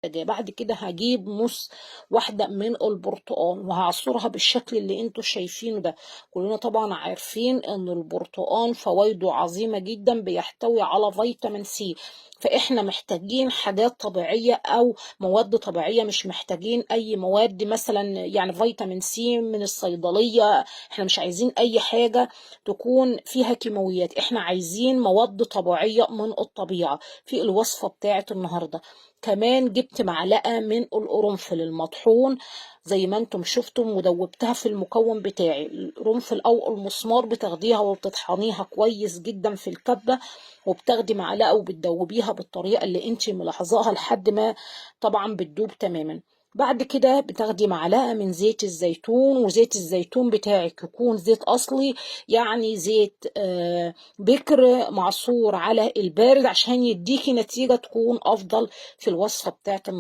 محتاجاه. بعد كده هجيب نص واحدة من البرتقال وهعصرها بالشكل اللي انتوا شايفينه ده. كلنا طبعا عارفين ان البرتقال فوائده عظيمة جدا، بيحتوي على فيتامين سي، فاحنا محتاجين حاجات طبيعية او مواد طبيعية، مش محتاجين اي مواد مثلا يعني فيتامين سي من الصيدلية. احنا مش عايزين اي حاجة تكون فيها كيماويات، احنا عايزين مواد طبيعية من الطبيعة في الوصفة بتاعت النهاردة. كمان جبت معلقة من القرنفل المطحون زي ما انتم شفتم ودوبتها في المكون بتاعي. القرنفل او المسمار بتاخديها وبتطحنيها كويس جدا في الكبة، وبتاخدي معلقة وبتدوبيها بالطريقة اللي انت ملاحظاها لحد ما طبعا بتدوب تماما. بعد كده بتاخدي معلقة من زيت الزيتون، وزيت الزيتون بتاعك يكون زيت أصلي، يعني زيت بكر معصور على البارد عشان يديكي نتيجة تكون أفضل في الوصفة بتاعت النهاردة.